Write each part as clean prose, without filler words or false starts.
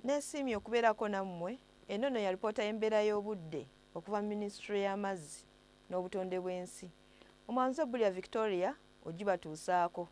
Nesiimye okubeerako nammwe. Eno nno ya lipoota y'embeera y'obudde okuva mu minisitule y'amazzi n'obutonde bw'ensi. Omwanzi Bulya Victoria ogibatuusaako.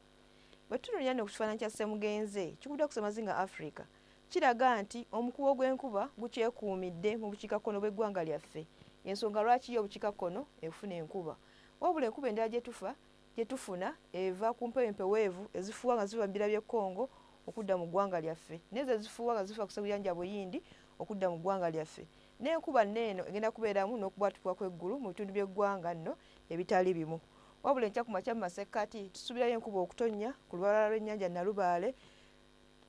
Bwe tutunuulira nno ku kifaananyi kya Ssemugenze kikubiddwa ku Ssemazinga Africa, kiraga nti omukubo gw'enkuba gukyekuumidde mu bukiikakkono bw'eggwanga lyaffe. Y'ensonga lwaki yo obukiikakkono efuna enkuba. Wabula enkuba endala gye tufuna eva ku mpewo empeweevu ezifuuwa nga ziva mu bira by'e Congo okudda mu ggwanga lyaffe, n'ezo ezifuuwa nga ziva ku Ssebuyanja Buyindi okudda mu ggwanga lyaffe. N'enkuba nneeno egenda kubeeramu n'okubwatuka kw'eggulu mu bitundu by'eggwanga nno ebitali bimu. Wabula enkya ku makya mu masekkati tusuubirayo enkuba okutonnya ku lubalala lw'ennyanja Nalubaale,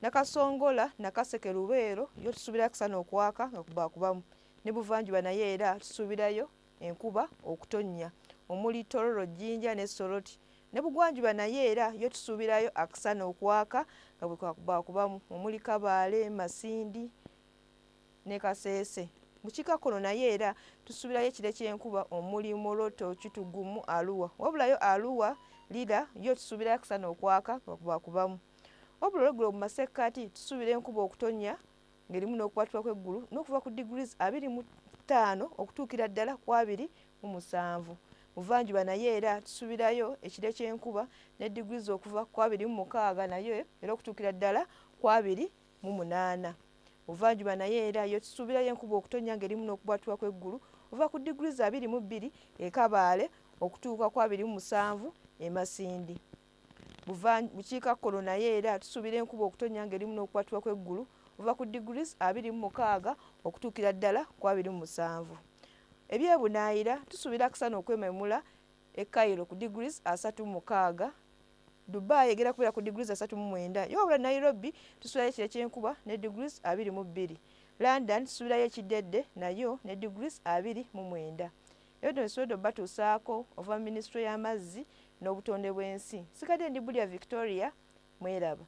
Nakasongola, Nakaseke, Lubeero yo tusuubirayo akasana okwaka nga kubaakubamu. Ne Buvanjuba naye era tusuubirayo enkuba okutonnya omuli Tororo, Jjinja ne Soroti. Ne Bugwanjuba naye era yo tusuubirayo akasana okwaka nga bwe kubaakubamu omuli Kabaale, Masindi ne Kasese. Bukiikakkono naye era tusuubirayo ekire ky'enkuba omuli Moroto, Kitugumu, Arua. Wabulayo Arua, Lira yo tusuubirayo akasana okwaka nga kubaakubamu. Wabula olweggulo mu masekkati tusuubira enkuba okutonnya ng'erimu n'okukwatibwa kw'eggulu n'okuva ku degrees 25 okutuukira ddala ku 27. Buvanjuba naye era tusuubirayo ekire ky'enkuba ne degrees okuva ku 26 naye era okutuukira ddala ku 28. Buvanjuba naye era yo tusuubirayo enkuba okutonnya ng'erimu n'okubwatuka kw'eggulu okuva ku degrees 22 e Kabaale okutuuka ku 27 e Masindi. Bukiikakkono naye era tusuubira enkuba okutonnya ng'erimu n'okubwatuka kw'eggulu okuva ku degrees 26 okutuukira ddala ku 27. Ebyebunaayira tusuubira akasana okwememula e Cairo ku degrees 36. Dubai egenda kubeera ku degrees 39. Yo wabula Nairobi tusuubirayo ekire ky'enkuba ne degrees 22. London tusuubirayo ekiddedde nayo ne degrees 29. Ebyo bino bisobodde obbatuusaako okuva mu minisitule y'amazzi n'obutonde bw'ensi. Nsigadde ndi Bulya Victoria, mweraba.